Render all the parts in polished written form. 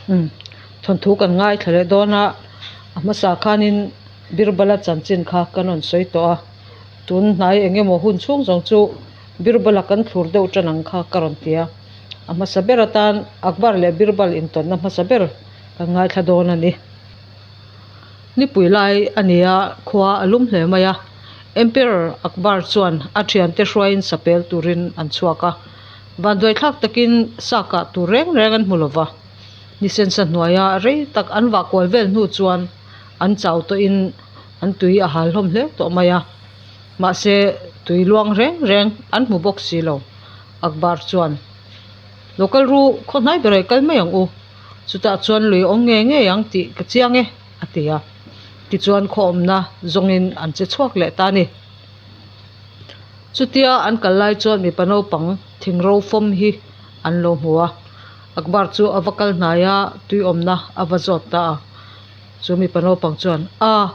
Umm thawnthu kan ngaithla leh dawn a, a hmasa khanin Birbala chanchin kha kan rawn sawi tawh a, tun hnai eng emaw hun chhung zawng chu Birbala kan thlur deuh tan ang kha ka rawn ti a, a hmasa ber atan Akbar leh Birbal intawnna hmasa ber kan ngaithla dawn a ni. Nipui lai a ni a, khua a lum hle mai a, Emperor Akbar chuan a thiante hruaiin sapel turin an chhuak a. Vanduaithlak takin sa kah tur reng reng an hmu lo va, ni sensa hnuaia rei tak an vah kual vel hnu chuan an chau tawhin an tui a hal hlawm hle tawh mai a. Mahse, tui luang reng reng an hmu bawk si lo. Akbar chuan, Lo kal ru, khaw hnai ber ah i kal mai ang u. Chutah chuan lui awm ngei ngei ang tih ka chiang e, a ti a. Tichuan khaw awmna zawngin an che chhuak leh ta a ni. Chutia an kal lai chuan mipa naupang thingro fawm hi an lo hmu a, Akbar chu a va kal hnai a, tui awmna a va zawt ta a. Chu mipa naupang chuan, A,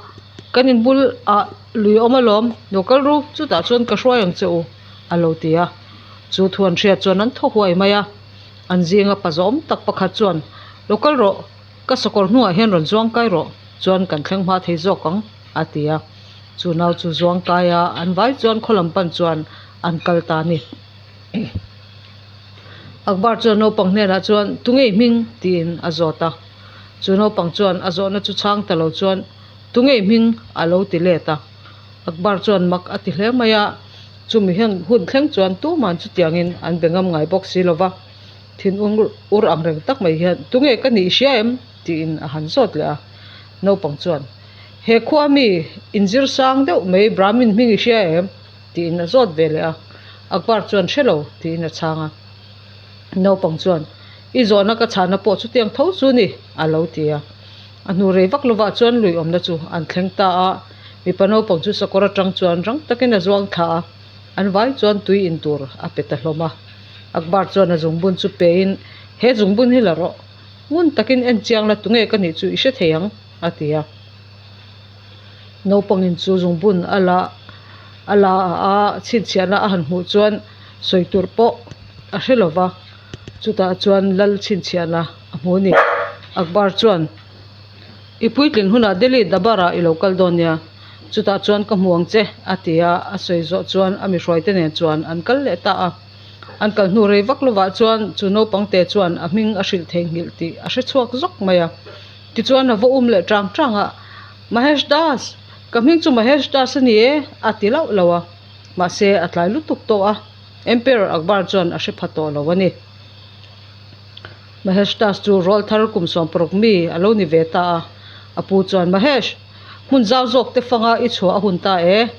kan inbul ah lui awm alawm, lo kal ru, chutah chuan ka hruai ang che u, a lo ti a. Chu thu an hriat chuan an thaw huai mai a, an zinga pa zawm tak pakhat chuan, Lo kal rawh, ka sakawr hnungah hian rawn zuang kai rawh, chuan kan thleng hma thei zawk ang, a ti a. Chu nau chu zuang kai a, an vai chuan khaw lam pan chuan an kal ta a ni. Akbar chuan naupang hnenah chuan, Tunge i hming? tiin a zawt a. Chu naupang chuan a zawhna chu chhang ta lo chuan, Tunge i hming? a lo ti let a. Akbar chuan mak a ti hle mai a, chumi hian hun thleng chuan tuman chutiangin an be ngam ngai bawk si lo va. Thin ur ang reng tak mai hian, Tunge ka nih i hria em? tiin a han zawt leh a. Naupang chuan, He khua mi inzir sang deuh mai Brahmin hming i hria em? tiin a zawt ve leh a. Akbar chuan, Hre lo, tiin a chhang a. Naupang chuan, I zawhna ka chhahna pawh chutiang tho chu ni, a lo ti a. A hnu rei vak lovah chuan lui awmna chu an thleng ta a. Mipa naupang chu sakawr atang chuan rang takin a zuang thla a, an vai chuan tui in tur a pe ta hlawm a. Akbar chuan a zungbun chu pein, He zungbun hi la rawh. Ngun takin en chiang la tunge ka nih chu i hre thei ang, a ti a. Naupangin chu zungbun a la a la a chhinchhiahna a han hmuh chuan sawi tur pawh a hre lo va, chutah chuan lal chhinchhiahna a hmu a ni. Akbar chuan, I puitlin hunah Delhi Dabar-ah i lo kal dawn nia, chutah chuan ka hmu ang che, a ti a, a sawi zawh chuan a mihruaite nen chuan an kal leh ta a. An kal hnu rei vak lovah chuan chu naupang te chuan a hming a hrilh theihnghilh tih a hre chhuak zawk mai a. Tichuan a va um leh tang tang a, Mahesh Das! Ka hming chu Mahesh Das a ni e, a ti lauh lauh a. Mahse a tlai lutuk tawh a, Emperor Akbar chuan a hre pha tawh lo a ni. Mahesh Das chu rual thar kum 16 mi a lo ni ve ta a. A pu chuan, Mahesh! Hmun zau zawk te fanga i chhuah a hun ta e.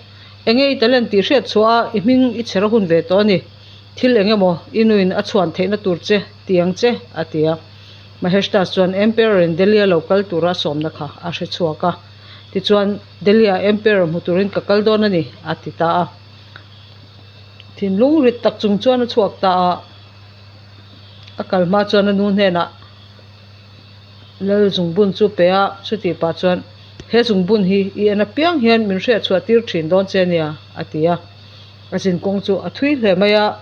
Enge i talent tih hriat chhuah a, i hming i chher a hun ve tawh a ni. Thil eng emaw i nuin a chhuan theihna tur che ti ang che, a ti a. Mahesh Das chuan Emperor in Delhi a lo kal tura a sawmna kha a hre chhuak a. Tichuan, Delhi ah Emperor hmu turin ka kal dawn a ni, a ti ta a. Thinlung rit tak chung chuan a chhuak ta a. A kal hma chuan a nu hnenah Lal zungbun chu pe a, chutih pah chuan, He zungbun hi i en apiang hian min hriatchhuah tir thin dawn che nia, a ti a. A zinkawng chu a thui hle mai a.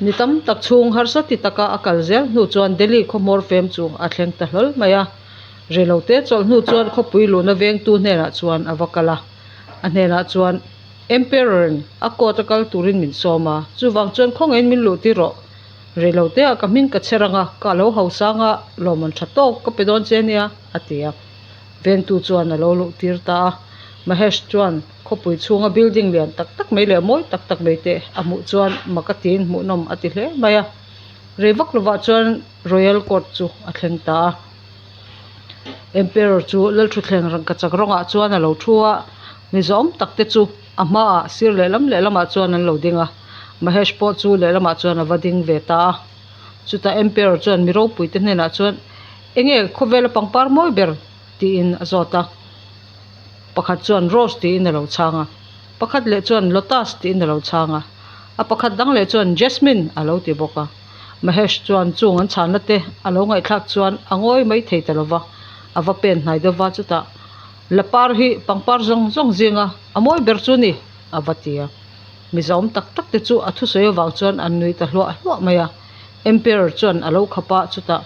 Ni tam tak chhung harsa ti taka a kal zel hnu chuan Delhi khawhmawr fem chu a thleng ta hlawl mai a. Reilote chawlh hnu chuan khawpui luhna vengtu hnenah chuan a va kal a. A hnenah chuan, Emperor-in a court a kal turin min sawm a, chuvang chuan khawngaihin min luh tir rawh. Reiloteah ka hming ka chher ang a, ka lo hausang a, lawmman tha tawk ka pe dawn che nia, a ti a. Vengtu chuan a lo luh tir ta a. Mahesh chuan khawpui chhunga building lian tak tak mai leh mawi tak tak mai te a hmuh chuan mak a tiin hmuhnawm a ti hle mai a. Rei vak lovah chuan Royal Court chu a thleng ta a. Emperor chu Lalthuthleng rangkachak rawngah chuan a lo thu a, mi zawm tak te chu a hmaah sir lehlam lehlamah chuan an lo ding a. Mahesh pawh chu lehlamah chuan a va ding ve ta a. Chutah Emperor chuan mi ropuite hnenah chuan, Enge khawvela pangpar mawi ber? tiin a zawt a. Pakhat chuan Rose tiin a lo chhang a, pakhat leh chuan Lotus tiin a lo chhang a, a pakhat dang leh chuan Jasmine a lo ti bawk a. Mahesh chuan chung an chhanna te a lo ngaihthlak chuan a ngawi mai thei ta lo va, a va pen hnai deuh va, chutah Lapar hi pangpar zawng zawng zinga a mawi ber chu ni a va ti a. Mizoam tak tak te chu a thusawi avang chuan an nui ta hluah hluah mai a. Emperor chuan a lo khap a, chutah.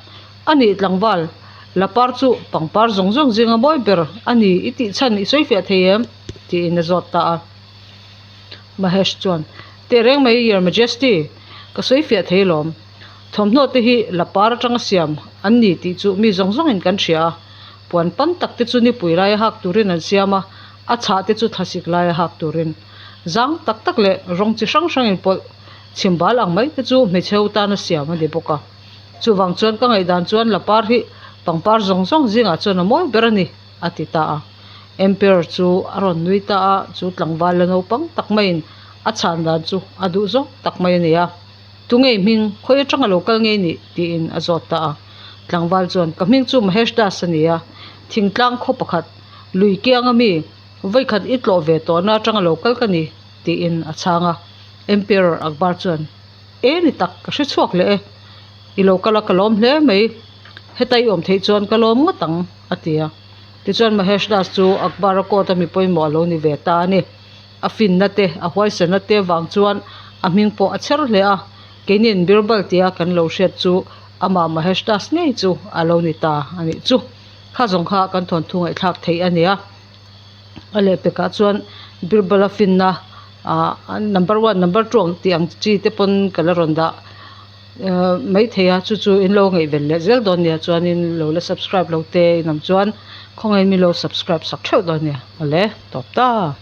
A nih tlangval, lapar chu pangpar zawng zawng zinga mawi ber a ni i tih chhan i sawi fiah thei em? tiin a zawt ta a. Mahesh chuan, Teh reng mai Your Majesty, ka sawi fiah thei lawm. Thawmhnaw te hi lapar atanga siam an ni tih chu mi zawng zawngin kan hria a. Puan pan tak te chu nipui laia hak turin an siam a, a chhah te chu thlasik laia hak turin. Zang tak tak leh rawng chi hrang hrangin pawlh chhimbal ang mai te chu hmeichhe ho tana siam a ni bawk a. Chuvang chuan ka ngaihdan chuan lapar hi pangpar zawng zawng zingah chuan a mawi ber a ni, a ti ta a. Emperor chu a rawn nui ta a, chu tlangval la naupang tak maiin a chhan dan chu a duh zawng tak mai a ni a. Tu ngei hming, khawi atanga lo kal ngei nih? tiin a zawt ta a. Tlangval chuan, Ka hming chu Mahesh Das a ni a, thingtlang khaw pakhat, lui kianga mi, vawikhat i tlawh ve tawhna atanga lo kal ka ni, tiin a chhang a. Emperor Akbar chuan, E ni tak, ka hre chhuak leh e. I lo kal a, ka lawm hle mai. Heta i awm theih chuan ka lawm ngawt ang, a ti a. Tichuan Mahesh Das chu Akbar-a court a mi pawimawh a lo ni ve ta a ni. A finna te, a huaisanna te vang chuan a hming pawh a chher hle a, keini'n Birbal tia kan lo hriat chu amah Mahesh Das ngei chu a lo ni ta a nih chu. Kha zawng kha kan thawnthu ngaihthlak theih a ni a. A lehpekah chuan Birbal-a finna ah number one, number two ang tih ang chi te pawn ka la rawn dah maithei a, chu chu in lo ngaihven leh zel dawn nia chuanin lo la subscribe lo te in awm chuan khawngaihin min lo subscribe sak theuh dawn nia. Awle tawp ta.